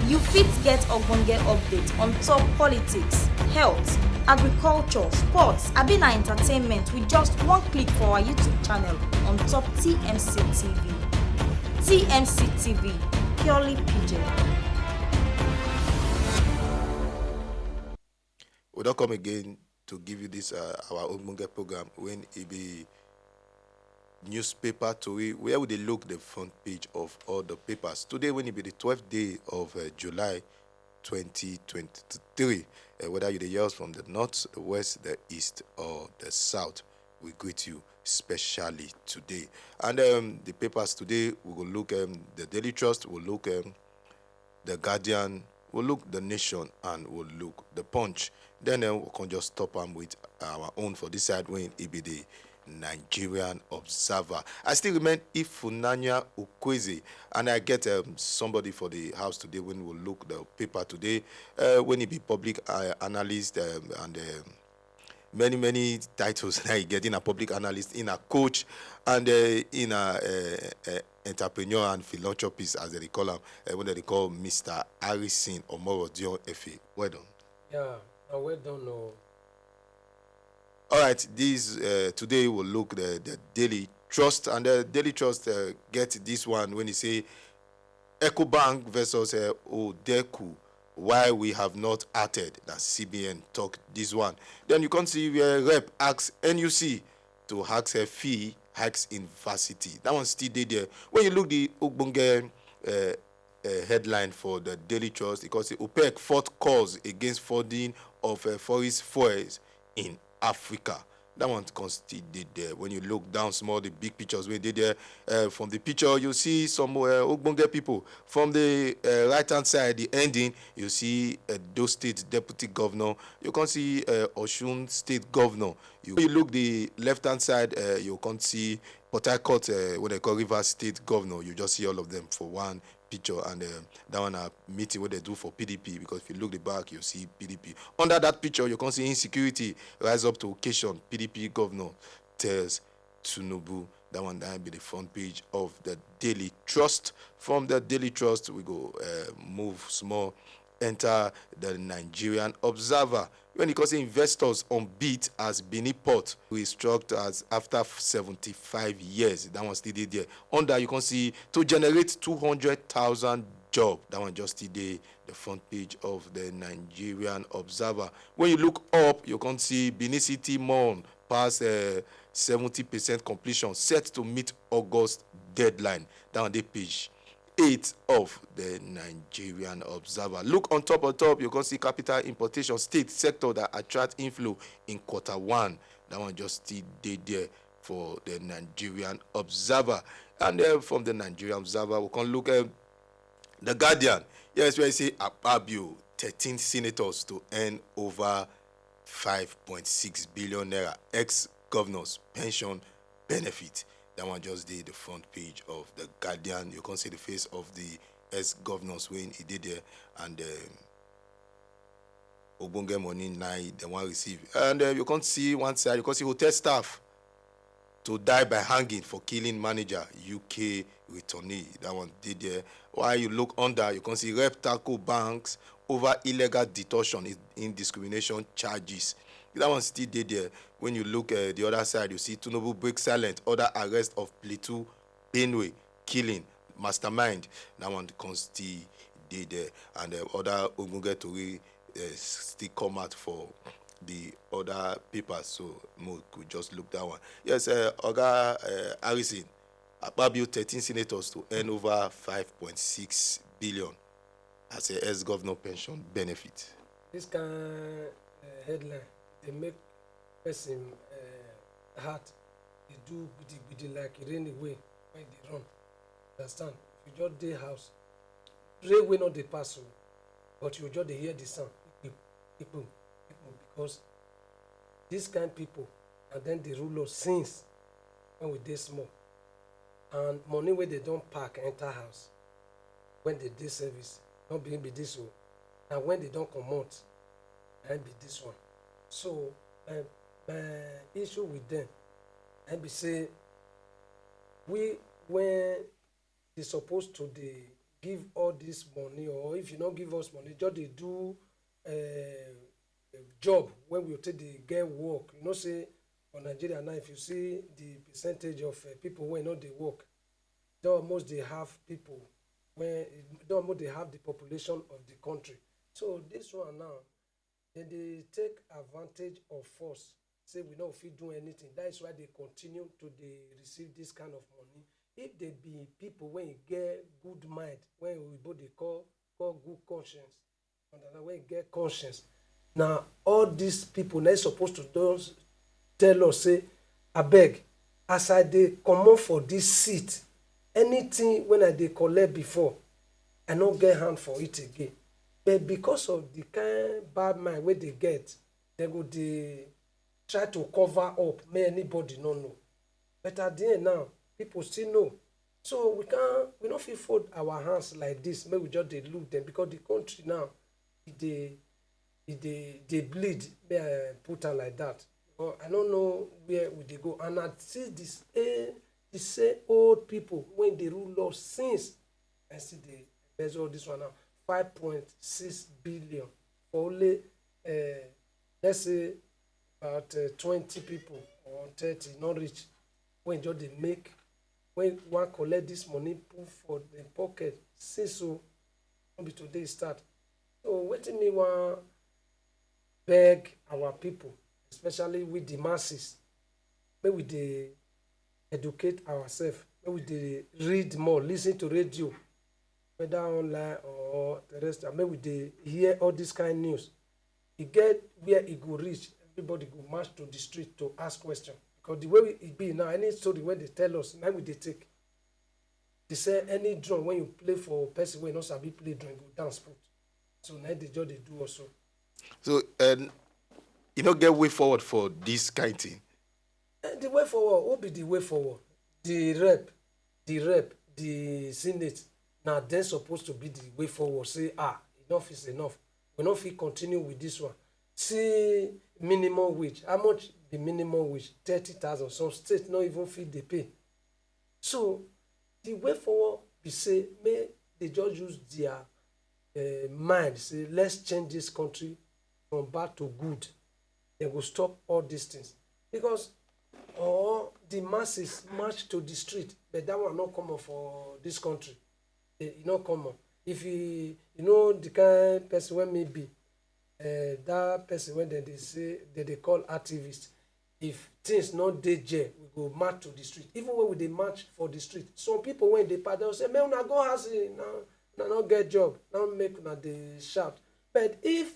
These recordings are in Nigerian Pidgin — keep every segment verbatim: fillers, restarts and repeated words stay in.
You fit get ogbonge update on top politics, health, agriculture, sports, abi na entertainment with just one click for our YouTube channel on top T M C T V. T M C T V, purely pidgin. We don come again to give you this uh, our ogbonge program when e be newspaper tori where we dey look the front page of all the papers today when e be the twelfth day of uh, July twenty twenty-three. Uh, whether you dey hear us from the north, the west, the east or the south, we greet you specially today. And um, the papers today, we go look um, the Daily Trust, we look um, the Guardian, we look the Nation, and we look the Punch. Then uh, we can just top am with our own for this side when e be the Nigerian Observer. I still remain Ifunanya Ukwezi, and I get um, somebody for the house today when we look the paper today. Uh, when he be public uh, analyst um, and um, many many titles that he get in a public analyst, in a coach, and uh, in a uh, uh, entrepreneur and philanthropist as they call him, uh, when they call Mister Harrison Omorodion Efe. Well done. Yeah, na well done o. All right, this uh, today we'll look the, the Daily Trust, and the Daily Trust uh, get this one when he say EcoBank versus uh, Odeku, why we have not acted. That C B N talk this one. Then you can see where rep asks N U C to ask a fee hikes in varsity. That one still dey there. When you look the Ogbonge uh, uh, headline for the Daily Trust, because the OPEC fought calls against funding of uh, forest fuels in Africa. That one can still dey there. When you look down small, the big pictures wey dey there. Uh, from the picture, you see some uh, ogbonge people. From the uh, right hand side, the ending, you see Edo State Deputy Governor. You can see uh, Osun State Governor. You, you look the left hand side, uh, you can see Port Harcourt, uh, what they call River State Governor. You just see all of them for one picture, and um, that one a meeting wey they do for P D P, because if you look the back, you see P D P. Under that picture, you can see insecurity rise up to occasion. P D P governor tells Tinubu. That one that be the front page of the Daily Trust. From the Daily Trust, we go uh, move small, enter the Nigerian Observer. When it comes to investors on beat as Benin Port restructured as after seventy-five years, that one still dey there. Under you can see to generate two hundred thousand job. That one just still dey the front page of the Nigerian Observer. When you look up, you can see Benin City Mall pass uh, seventy percent completion, set to meet August deadline. That one dey page eight of the Nigerian Observer. Look on top, on top, you can see capital importation, state sector that attract inflow in quarter one. That one just still dey there for the Nigerian Observer. And uh, from the Nigerian Observer, we can look at the Guardian. Yes, where you see Akpabio, thirteen senators to earn over five point six billion naira. Ex-governors pension benefit. That one just dey the front page of the Guardian. You can see the face of the ex-governors when he did there, and um, ogbonge money na they wan receive. And uh, you can see one side, you can see hotel staff to die by hanging for killing manager, U K returnee. That one dey there. While you look under, you can see rep tackle banks over illegal detortion, indiscrimination charges. That one still dey there. When you look uh, the other side, you see Tinubu break silent, order arrest of Plateau, Benue killing mastermind. That one can still dey there, and uh, other ogbonge tori uh, still come out for the other papers. So mo could just look that one. Yes, uh, Oga uh, Harrison, Akpabio thirteen senators to earn over five point six billion as a ex-governor pension benefit. This kind uh, headline dey make person uh, heart dey do gbidigbidi like rain away when e dey run. Understand? If you just dey house, rain wey no dey pass o, but you just dey hear the sound, ikpim, ikpim, ikpim, because this kind people na dem dey rule us since when we dey small. And money wey dem don pack enter house when dem dey service, no be be this o. Na when dem don comot, na im be this one. So um, my issue with them, na im be say we when they suppose to dey give all this money, or if you no give us money, just dey do uh, job wey we take dey get work. You know say for Nigeria now, if you see the percentage of uh, people wey no dey work, they almost dey half people, when they almost dey half the population of the country. So this one now, dem dey take advantage of us, say we no fit do anything. That is why they continue to dey receive this kind of money. If they be people wey get good mind, wey oyibo dey call call good conscience, understand, wey get conscience, na all these people na suppose to don tell us say, abeg, as I dey comot for this seat, anything wey I dey collect before, I no get hand for it again. But because of the kind bad mind wey they get, they go dey try to cover up, make anybody no know. But at the end now, people still know. So we can we no fit fold our hands like this, make we just dey look them, because the country now, e dey e dey dey bleed. May I put am like that. But I no know where we dey go, and I see this eh, the same old people wey dey rule us since, I still dey embezzle all this one now. Five point six billion for only uh, let's say about uh, twenty people or thirty, not reach, wey just dey make, wey wan collect this money, put for the pocket. Since so, no be today e start. So wetin me wan beg our people, especially with the masses, make we dey educate ourselves, make we dey read more, listen to radio, whether online or terrestrial, make we dey hear all this kind news. E get where e go reach, everybody go march to the street to ask question, because the way e be now, any story wey dey tell us, na we dey take. They say any drum wey you play for person wey no sabi play drum, e go dance put. So na dey just dey do us so. So, um, you no get way forward for this kind thing. Eh, the way forward, who be the way forward? The rep, the rep, the senate, na dem suppose to be the way forward. Say, ah, enough is enough. We no fit continue with this one. See minimum wage. How much be minimum wage? Thirty thousand. Some states no even fit dey pay. So the way forward be say, make they just use their uh, mind, say, let's change this country from bad to good. They go stop all these things, because or the masses march to the street, but that one no common for this country. E e no common. If you you know the kind person wey me be, uh, that person wey dem dey say, dem dey call activist, if things no dey there, we go march to the street. Even when we dey march for the street, some people wey dey pass, dem say, make una go house, eh, na una no get job, no make una dey shout. But if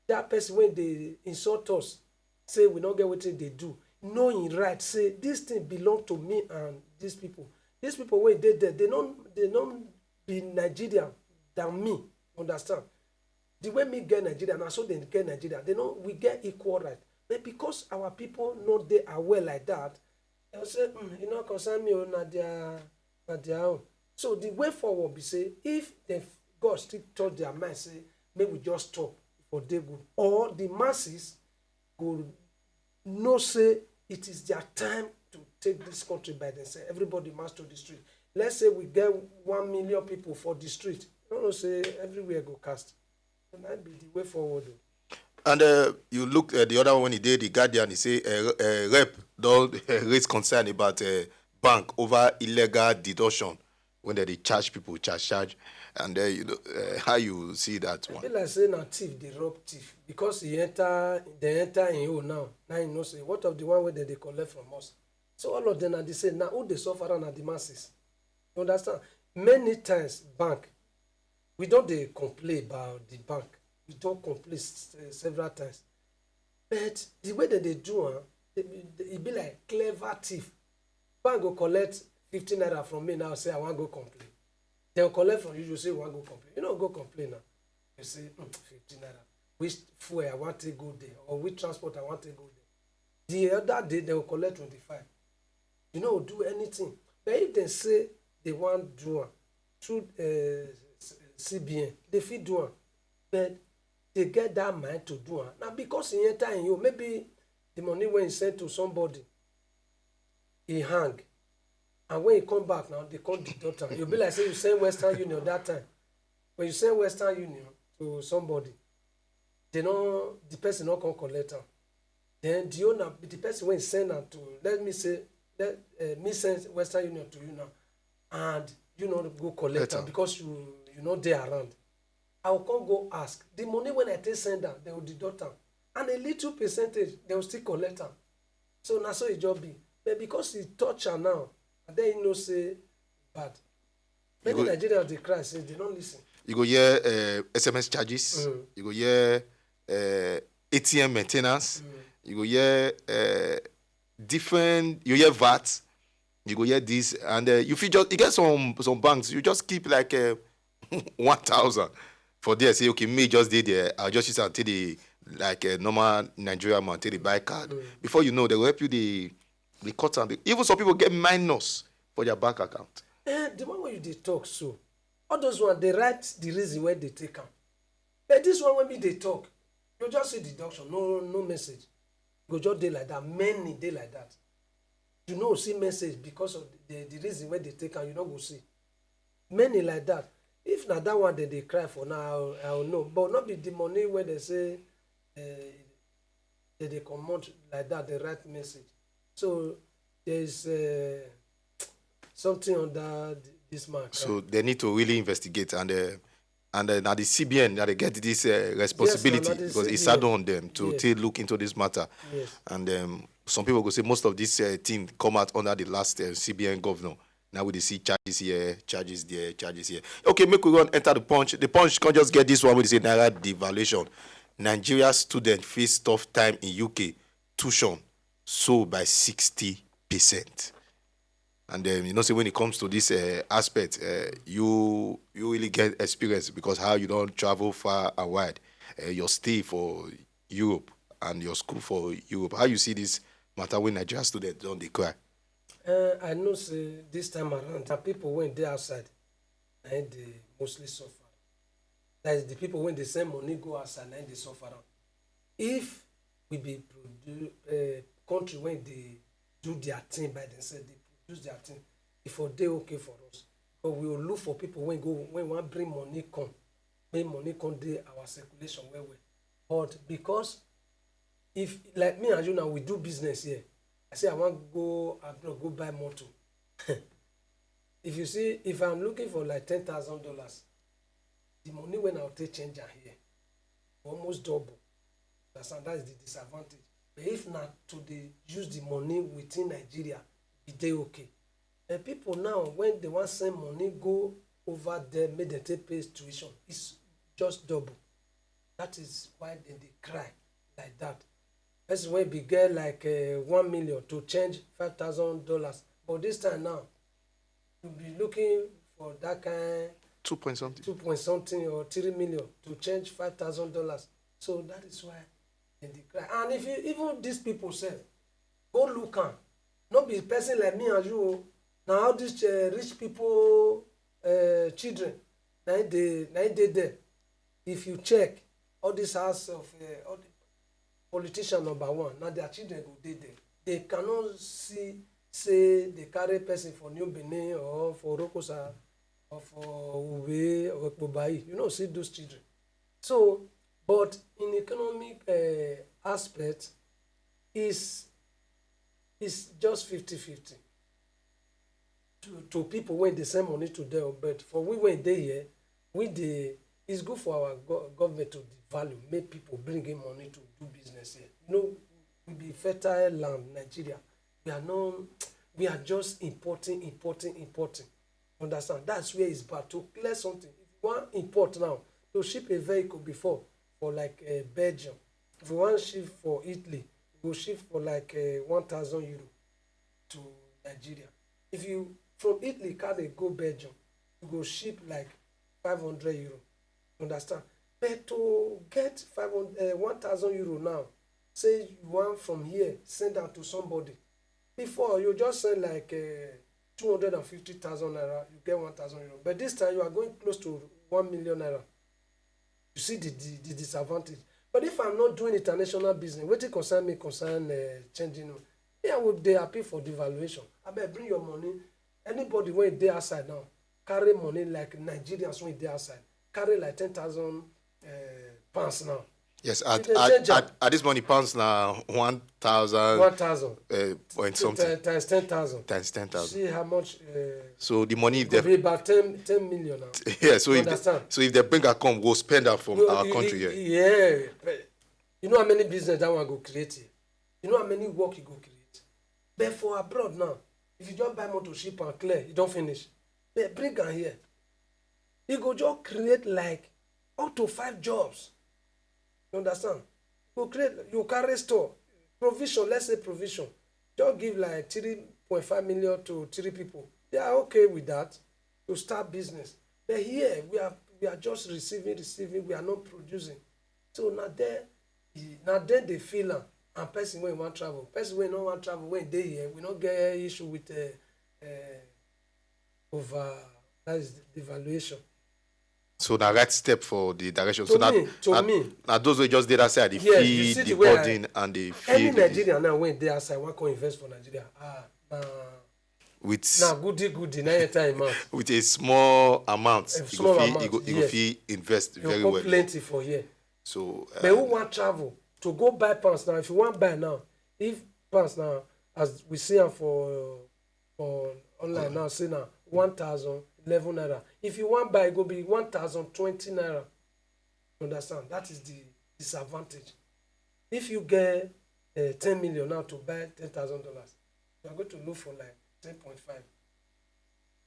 that person wey dey insult us say we no get wetin dey do, know him right, say this thing belong to me and these people. These people wey dey there, they no they no be Nigerian than me. Understand? The way me get Nigeria, na so dem get Nigeria. They no we get equal right. But because our people no dey aware like that, dem say, mm, e no concern me o, na their na their own. So the way forward be say, if dem God still touch their mind, say, make we just stop, for dey good, or the masses go know say it is their time to take this country by themselves. Everybody march to the street. Let's say we get one million people for the street. You know say everywhere go cast. So that be the way forward o. And uh, you look at the other one, he did the Guardian, he say uh, uh, rep don uh, raise concern about uh, bank over illegal deduction when they dey charge people, charge, charge, and uh, you know uh, how you see that E one. be like say na thief dey rob thief, because he enter, they enter him own now. Now he know say, what of the one wey dem dey collect from us? So all of them na the same. Na who dey suffer am na the masses. You understand? Many times bank, we don dey complain about the bank. We don complain s- eh, several times. But the way dem dey do am, e be- e be like clever thief. Bank go collect fifty naira from me now, say I wan go complain. Dem go collect from you, you say you wan go complain. You no go complain now. You say, "Hmm, fifty naira. Which fuel I wan take go there, or which transport I wan take go there?" The other day, dem go collect twenty-five. You no go do anything. But if dem say they wan do am through uh, C B N, they fit do am. But they get that mind to do am. Na because he enter in you, maybe the money wey he send to somebody, he hang. And when you come back now, they come deduct am. You be like say you send Western Union that time. When you send Western Union to somebody, they no, the person no come collect am. Then the owner, the person wey send am to, let me say, let uh, me send Western Union to you now, and you no go collect am because you you no dey around. I go come go ask. The money wey I take send am, they go deduct am, and a little percentage they go still collect am. So na so e just be. But because e touch am now, and then you know say bad. Many Nigerians dey cry say they no listen. You go hear uh, S M S charges. Mm. You go hear uh, A T M maintenance. Mm. You go hear uh, different. You hear VAT. You go hear this, and uh, you fit just you get some some banks. You just keep like uh, one thousand for there. Say okay, me just dey there. I'll just use am take the like a normal Nigerian man take the buy card. Mm. Before you know, they will help you the the cut am. Even some people get minus for their bank account. Eh, the one wey you dey talk so, all those one dey write the reason why they take am. But this one wey me dey talk, you just see deduction, no no message. Go just dey like that. Many dey like that. You no see message because of the, the reason why they take am, you no go see. Many like that. If na that one dem dey cry for now, I will know. But no be the money wey dem say uh, dem dey comot like that, dey write message. So there is uh, something under th- this man. So they need to really investigate and uh, and uh, now the C B N now they get this uh, responsibility the because it's C B N. Saddle on them to Yes. take look into this matter. Yes. And um, some people go say most of this uh, thing come out under the last uh, C B N governor. Now we dey see charges here, charges there, charges here. Okay, make we run enter the punch. The punch can't just get this one wey dey say naira devaluation. Nigeria student face tough time in U K. Tuition soar by sixty percent. And um, you know, say when it comes to this uh, aspect, uh, you you really get experience because how you don't travel far and wide, uh, your stay for Europe and your school for Europe. How you see this matter when Nigerian students don't dey cry? Uh, I know say this time around, the people wey dey outside, na im dey mostly suffer. That is the people wey dey send money go outside, na im dey suffer am. If we be produ- uh, country wey dey do their thing by themselves, dey produce their thing, e for dey okay for us. But we go look for people wey go wey wan bring money come, make money come dey our circulation well well. But because if like me and you now we do business here, I say I wan go abroad go buy motor. If you see, if I'm looking for like ten thousand dollars, the money when I'll take change am here, almost double. That's and that is the disadvantage. But if not to the use the money within Nigeria, e dey okay. And people now when they want send money go over there, make them take pay tuition, it's just double. That is why they dey cry like that. Person wey be get like uh, one million to change five thousand dollars, but this time now you be looking for that kind two point something two point something or three million to change five thousand dollars. So that is why dem dey cry. And if you even these people sef, go look am. No be person like me and you o. Na all these uh, rich people uh, children na im dey na im dey there. If you check all this house of uh, all the politician number one, na their children go dey there. They cannot see say they carry person for New Benin or for Rokosa or for Uwe or Ekpobayi. You know, see those children. So, but in economic uh, aspect, is is just fifty fifty to to people wey dey send money to them, but for we wey dey here, we dey it's good for our go- government to devalue, make people bring in money to do business here. You know, we be fertile land, Nigeria. We are no, we are just importing, importing, importing. Understand? That's where it's bad to clear something. If you want import now, to ship a vehicle before for like uh, Belgium, if you want ship for Italy, you go ship for like uh, one thousand euro to Nigeria. If you from Italy carry go Belgium, you go ship like five hundred euro. Understand? But to get five hundred, uh, one thousand euro now, say you want from here send am to somebody. Before you just send like uh, two hundred and fifty thousand naira, you get one thousand euro. But this time you are going close to one million naira. You see the, the, the disadvantage. But if I'm not doing international business, wetin concern me concern uh, changing? Me, I would dey happy for devaluation. Abeg, bring your money. Anybody wey dey outside now carry money like Nigerians wey dey outside carry like ten thousand uh, pounds now. Yes, at, at, at, at this money pounds now one thousand, one thousand uh, point something, times ten thousand. Times ten thousand. See how much? Uh, so the money if they be about ten, ten million now. Yeah, so if they, so if they bring her come, we'll spend her from you, our you, country you, here. Yeah, you know how many business that one go create here? You know how many work you go create? But for abroad now, if you just buy motor ship and clear, you don't finish. But bring her here. You go just create like up to five jobs. You understand? You create, you carry store, provision, let's say provision. Just give like three point five million to three people. They are okay with that to start business. But here, we are we are just receiving, receiving, we are not producing. So now there, now then they feel am. And person wey wan travel, person wey no wan travel, wey dey here, we no get issue with uh, uh, over, that is devaluation. So na right step for the direction. So na, to me, na those wey just dey that side, they feel the burden and they feel any Nigerian now wey dey outside wan come invest for Nigeria. Ah, na with na goody goody na your time out. With a small amount, you go fit, you go, you go fit invest very well. Plenty for here. So, but who wan travel to go buy pounds now? If you wan buy now, if pounds now, as we see am for for online now, say na one thousand eleven naira. If you wan buy, e go be one thousand twenty naira. You understand? That is the disadvantage. If you get uh, ten million now to buy ten thousand dollars, you are going to look for like ten point five.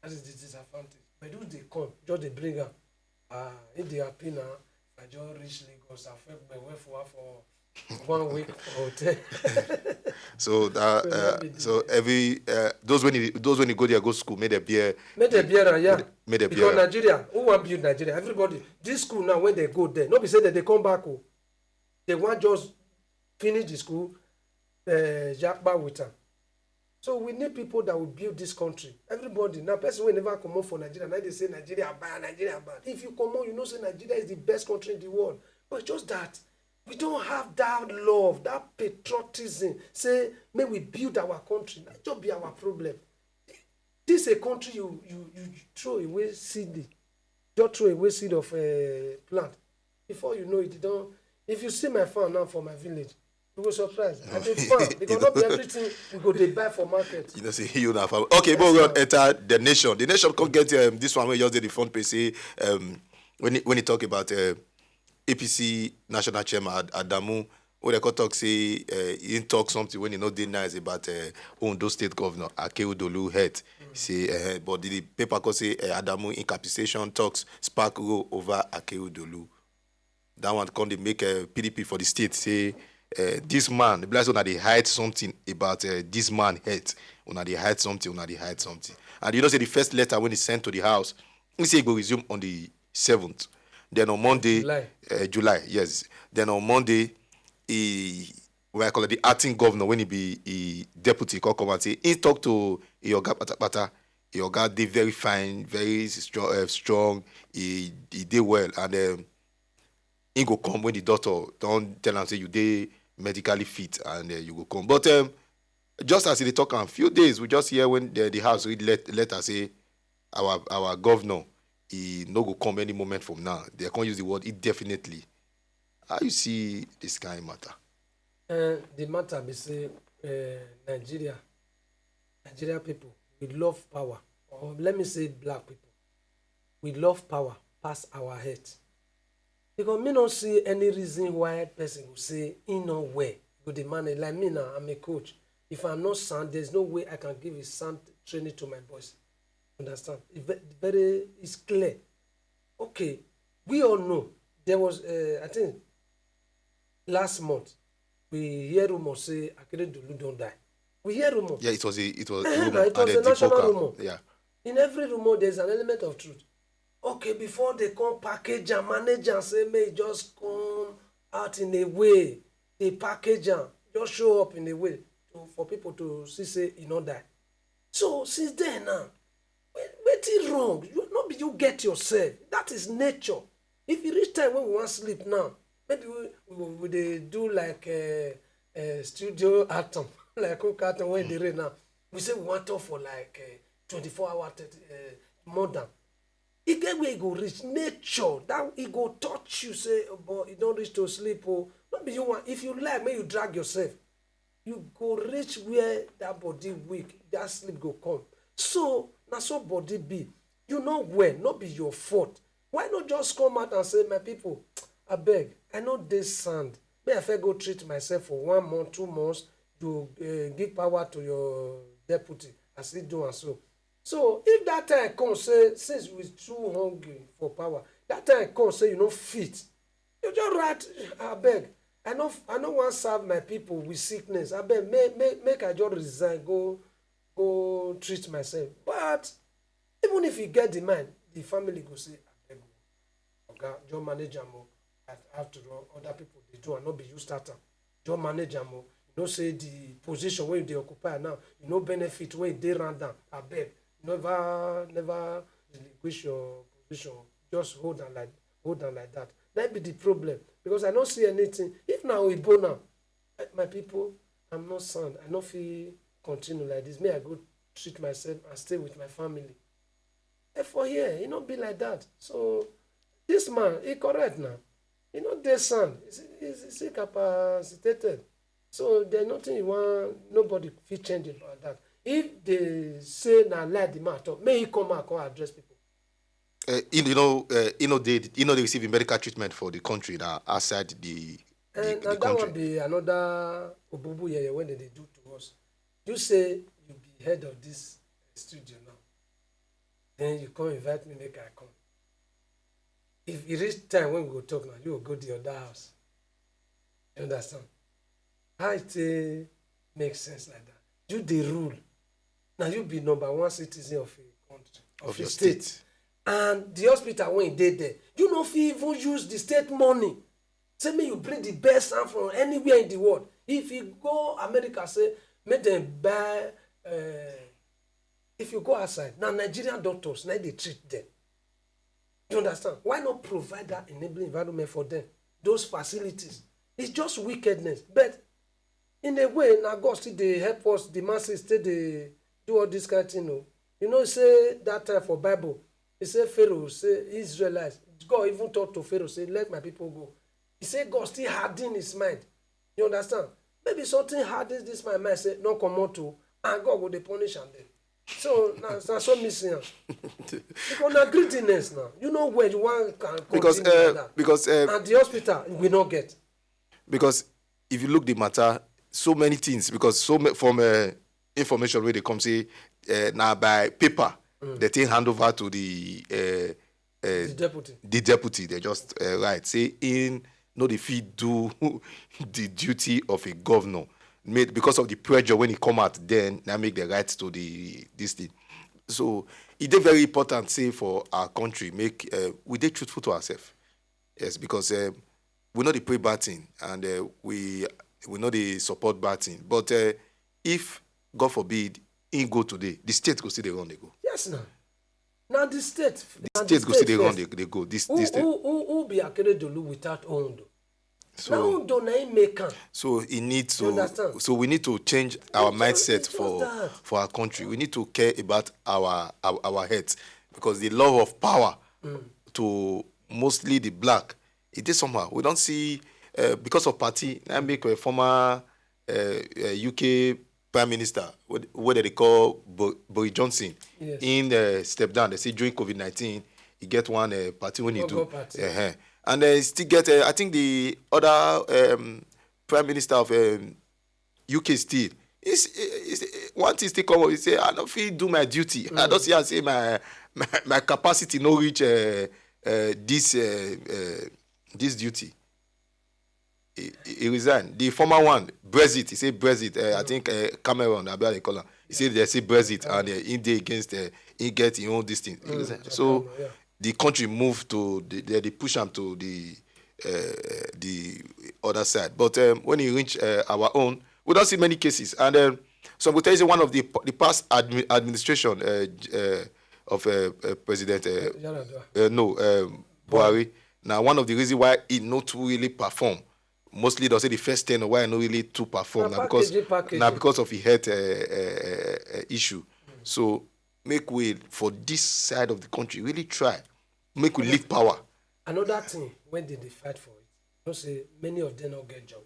That is the disadvantage. But those dey come, just dey bring am. Ah, if they happy now, if I just reach Lagos, I feel my wife for for one week hotel. So that uh, so every uh, those when you, those when you go there go school, make them bear. Make them bear am, yeah. Make them Because bear. Nigeria, who wan build Nigeria? Everybody, this school now when they go there, no be say that they come back o. They wan just finish the school, uh, yakpa with am. So we need people that will build this country. Everybody, now person wey never comot for Nigeria, now they say Nigeria bad, Nigeria bad. If you comot, you know say Nigeria is the best country in the world. But just that we don't have that love, that patriotism. Say, may we build our country. That just be our problem. This a country you you you throw away seed, just throw away seed of uh, plant. Before you know it, you don't. If you see my farm now for my village, you go surprise. I dey farm because not be everything we go dey buy for market. You know, say you na farm. Okay, but we wan enter the nation. The nation come get um, this one wey just dey the front page say um, when he, when he talk about uh, A P C national chairman Ad- Adamu, wey dem come talk say uh, he talk something when he no dey nice about uh, Ondo State Governor Akeredolu health. Say, uh, but the paper come say uh, Adamu incapacitation talks spark row over Akeredolu. That one come dey make uh, P D P for the state say uh, this man, the blessing una dey hide something about uh, this man health. Una dey hide something, una dey hide something. And you know say the first letter when he sent to the house, he say he go resume on the seventh. Then on Monday, July. Uh, July, yes. Then on Monday, he, what I call it, the acting governor when he be he deputy, come come and say he talk to your oga patapata. Your oga dey very fine, very strong, uh, strong. He he dey well, and um, he go come when the doctor don tell am say you dey medically fit and uh, you go come. But um, just as he dey talk am, few days we just hear when the, the house read let, letter say our our governor he no go come any moment from now. They come use the word indefinitely. How you see this kind matter? Uh, the matter be say uh, Nigeria, Nigeria people, we love power, or let me say black people, we love power pass our head. Because me no see any reason why person go say he no well, go dey manage. Like me now, I'm a coach. If I'm not sound, there's no way I can give a sound training to my boys. Understand? It ve- very, it's clear. Okay, we all know there was, uh, I think, last month we hear rumor say Akeredolu don die. We hear rumor. Yeah, it was a it was a Eh, rumor. na, it was And a they national debunked am. Rumor. Yeah. In every rumor, there's an element of truth. Okay, before they come package and manage and say may just come out in a way, they package and just show up in a way to, for people to see say he no die. So since then now, wait- wetin wrong? You no be you get yourself. That is nature. If you reach time when we want sleep now, maybe we we, we dey do like a, a studio atom, like cook atom when they rain now. We say we want talk for like uh, twenty-four hour thirty, uh, more than. E get where e go reach, nature that e go touch you, say, "Oh, but e don reach to sleep o." No be you want, if you like, make you drag yourself. You go reach where that body weak, that sleep go come. So na so body be. You no well, no be your fault. Why not just come out and say, "My people, abeg, I no dey sand. May I first go treat myself for one month, two months. You uh, give power to your deputy." I still do and so. So if that time come say, since we too hungry for power, that time come say you no fit, you just write, "Abeg, I no, I no wan serve my people with sickness. Abeg, make, make, make I just resign, go, go treat myself." But even if you get the mind, the family go say, "Abeg, oga, just manage am o. After all, other people dey do am, no be you start am. Just manage am o. You know say the position wey you dey occupy now, you no benefit wey you dey round am. Abeg, never, never relinquish your position. Just hold am like, hold am like that." That be the problem, because I no see anything. If na oyibo now, eh, my people, I'm not sound. I no fit continue like this. May I go treat myself and stay with my family. Eh, for here, e no be like that. So this man, he correct now. He no dey sound. He's, he's, he's incapacitated. So there's nothing you want, nobody fit change about that. If they say na lie the man talk, may he come out, come address people. Uh, you know, uh, you know they, you know they receive medical treatment for the country now outside the the, And, the and that one country. Be another obubu yeye when they dey do to us. You say you be head of this studio now, then you come invite me make I come. If e reach time when we go talk now, you go go the other house. You understand? How e take make sense like that? You dey rule. Now you be number one citizen of a country, of, Of a your state. state. And the hospital wey e dey there, you no fit even use the state money. Say make you bring the best hand from anywhere in the world. If you go America, say make dem buy. Uh, if you go outside, na Nigerian doctors na dey treat them. You understand? Why not provide that enabling environment for them? Those facilities. It's just wickedness. But in a way, na God still dey help us. The masses still dey do all this kind thing. Oh, you know, say that time for Bible, he say Pharaoh, say Israelites. God even talk to Pharaoh, say, "Let my people go." He say God still harden his mind. You understand? Maybe something hardens this my mind, say, "No comot o," and God go dey punish am then. So na, na so me see am. Because na greediness now. You know where you want can Because continue uh, like that. because uh, And the hospital we no get. Because if you look the matter, so many things, because so ma- from uh, information where they come say uh, now by paper, they take hand over to the uh, uh, The deputy. The deputy. They just uh, write say in no the fit do the duty of a governor made because of the pressure when he come out, then now make the right to the this thing. So it is very important say for our country make uh, we dey truthful to ourselves. Yes, because uh, we know they pray bad thing and uh, we we know they support bad thing. But uh, if God forbid he go today, the state go see they run they go. Yes, now. Now the state. The state go see they run they, they go. This Who, this state. Who, who, who be Akeredolu without Ondo? Now So Ondo na him make am. so he need You to understand? So we need to change our It's just- mindset it's just for that. for our country. We need to care about our our, our health because the love of power to mostly the black it is somehow we don't see uh, because of party. I make a former uh, uh, U K prime minister what, what they call Bo- Boris Johnson Yes. in uh, step down. They say during COVID nineteen he get one uh, party when he Go, do go party. Uh-huh. And then still get uh, I think the other um, prime minister of um, U K still. Is is one thing still come up. He say I don't feel do my duty. I don't see. I say my my, my capacity no reach uh, uh, this uh, uh, this duty. He, he he resign. The former one, Brexit. He say Brexit. Uh, I think uh, Cameron. I they call him. He say they say Brexit, and uh, in day against uh, he get his own this thing. He resign. So Yeah. The country move to the, they, they push him to the uh, the other side. But um, when he reach uh, our own, we don't see many cases. And um, so we tell you say one of the the past admi- administration uh, j- uh, of uh, uh, President uh, Yar'Adua. uh, no um, Buhari. Now one of the reasons why he not really perform mostly does say the first ten why he not really to perform Na now because packaging, packaging. Now because of the health uh, uh, uh, issue. So make we for this side of the country really try make we leave power. Another thing, when they dey fight for it, you know say many of them no get job.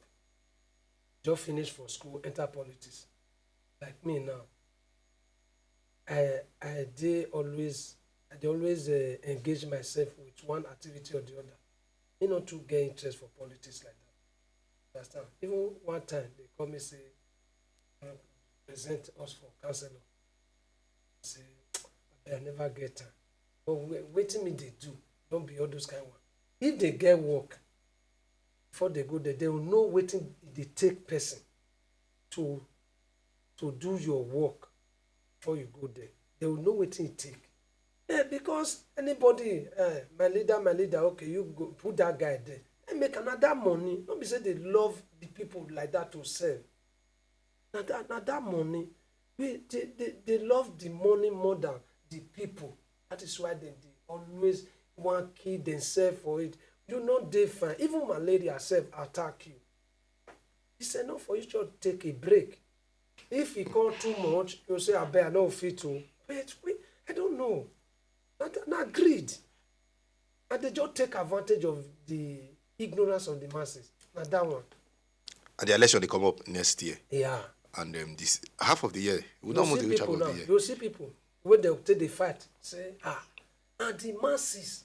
Just finish for school, enter politics. Like me now, I I dey always I dey always uh, engage myself with one activity or the other. He no too get interest for politics like that. Understand? Even one time they call me say, "Present us for councillor." I say, "I never get time." But wetin me dey do, don't be all those kind one. If they get work, before they go there, they will know wetin e dey take person to to do your work before you go there. They will know wetin e take. Yeah, because anybody, uh, my leader, my leader, okay, you go put that guy there. And make another money. Don't be say they love the people like that to serve. Now that, now that money, we they, they, they love the money more than the people. That is why they, they always want kill themselves for it. You know they fine. Even malaria self attack you. It's enough for you to take a break. If e come too much, you say, "Abeg, I no fit to." But we, I don't know. Na, na greed. And they just take advantage of the ignorance of the masses. Na that one. And the election they come up next year. Yeah. And um, this half of the year, we don't want to reach half of the year. You see people when they take the fight, say, "Ah, and the masses."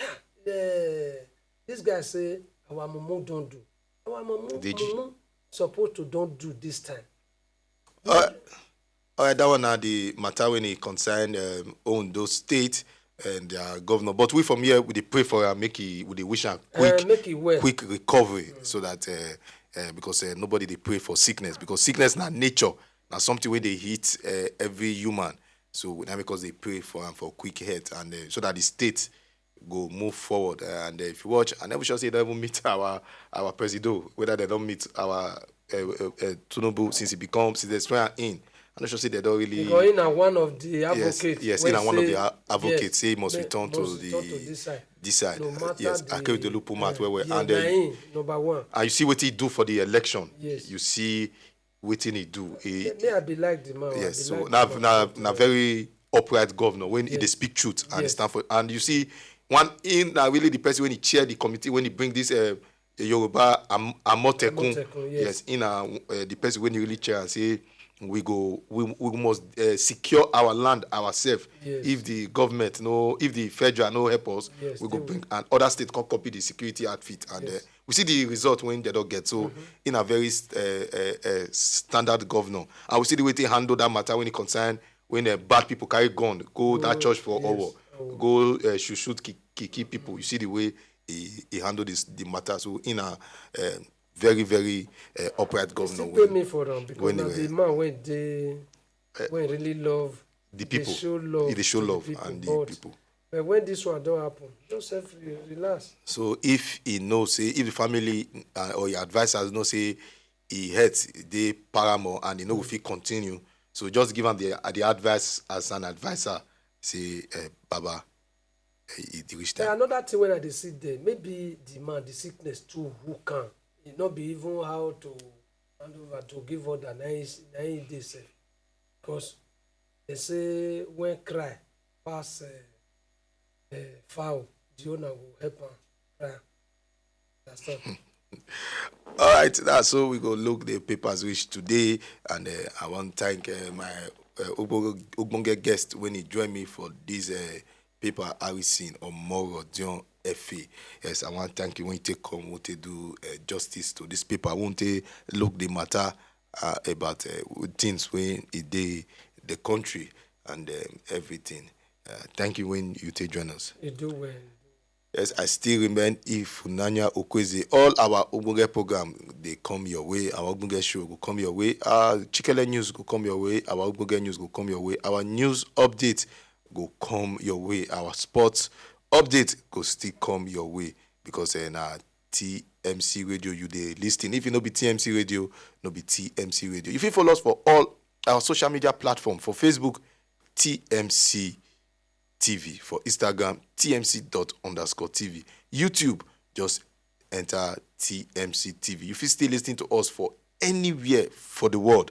Ah, eh, this guy say, "Our mumu don't do." Our mumu, mumu supposed to don't do this time. All right, that one na the matter when it concerned um, Ondo State and their governor. But we from here, we dey pray for am, make he, we dey wish am quick, uh, make it well. Quick recovery, mm. So that uh, uh, because uh, nobody dey pray for sickness, because sickness na nature, na something wey dey hit uh, every human. So na because they pray for am for quick health and uh, so that the state go move forward. Uh, and uh, if you watch, I never sure say they don't even meet our our presido, whether they don't meet our uh, uh, uh, Tinubu since he become since they swear in. I not sure say they don't really. Because in one of the advocates. Yes, yes, in one of the advocates yes, say he must return to the this side. This side. No matter uh, yes, the, Akeredolu pull mouth uh, well well. And uh, number one. And you see what he do for the election. Yes. You see wetin he do. He, me, I be like the man. Yes, so like na na na very upright governor when yes. He dey speak truth and yes. Stand for. And you see, one in na really the person when he chair the committee when he bring this uh, Yoruba Am- Amotekun. Yes, in a, uh, the person when he really chair and say we go we, we must uh, secure our land ourselves yes. If the government no if the federal no help us yes, we go bring and other state come copy the security outfit and yes. Uh, we see the result when they don't get so mm-hmm. In a very uh, uh, uh, standard governor and we see the way they handle that matter when it concern when uh, bad people carry gun go oh, that church for yes. Owo oh. Go uh, shoot shoot kick, kick, kick people mm-hmm. You see the way he, he handled this the matter so in a uh, very very uh, upright governor. Still pay me for them because when the man when they uh, when really love the people they show love, they show love the people, and the people. But when this one don't happen, just self relax. So if he know say if the family uh, or your advisors know say he hurts the paramore and he know if he continue, so just give him the the advice as an advisor. Say uh, Baba, uh, he reach time. Another thing when I dey see there, maybe the man the sickness too hook am. E no be even how to hand over to give order na him na him dey sef because dem say when cry pass um um fowl the owner go help am cry. That's all. All right, that's so we go look the papers reach today, and uh, I want to thank uh, my uh, ogbonge guest when he joined me for this uh, paper Harrison Omoro Dion Effie. Yes, I want to thank you when you take come, want to do uh, justice to this paper, want to look the matter uh, about uh, things when it day the country and um, everything. Uh, thank you when you take join us. You do well. Yes, I still remain if Nanya Okweze. All our Ogbonge program they come your way. Our Ogbonge show will come your way. Our Chikele news will come your way. Our Ogbonge news will come your way. Our news update go come your way. Our sports update go still come your way because uh, na T M C radio you dey listen. If you no be T M C radio, no be T M C radio. If you follow us for all our social media platform for Facebook, T M C T V for Instagram, T M C dot underscore T V. YouTube, just enter T M C T V. You fit still listen to us for anywhere for the world.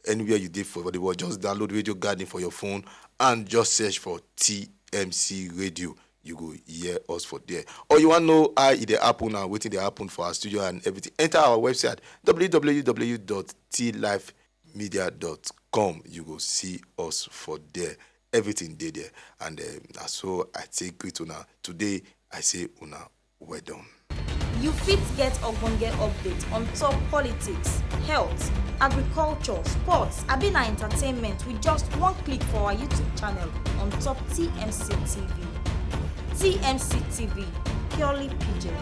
Anywhere you dey for the world, just download Radio Garden for your phone and just search for T M C Radio. You go hear us for there. Or you wan know how e dey happen and wetin dey happen for our studio and everything, enter our website, www.tlifemedia.com. You go see us for there. Everything dey there. And um, na so I take greet una today. I say una well done. You fit get ogbonge update on top politics, health, agriculture, sports, abi na entertainment with just one click for our YouTube channel on top T M C T V. T M C T V, purely pidgin.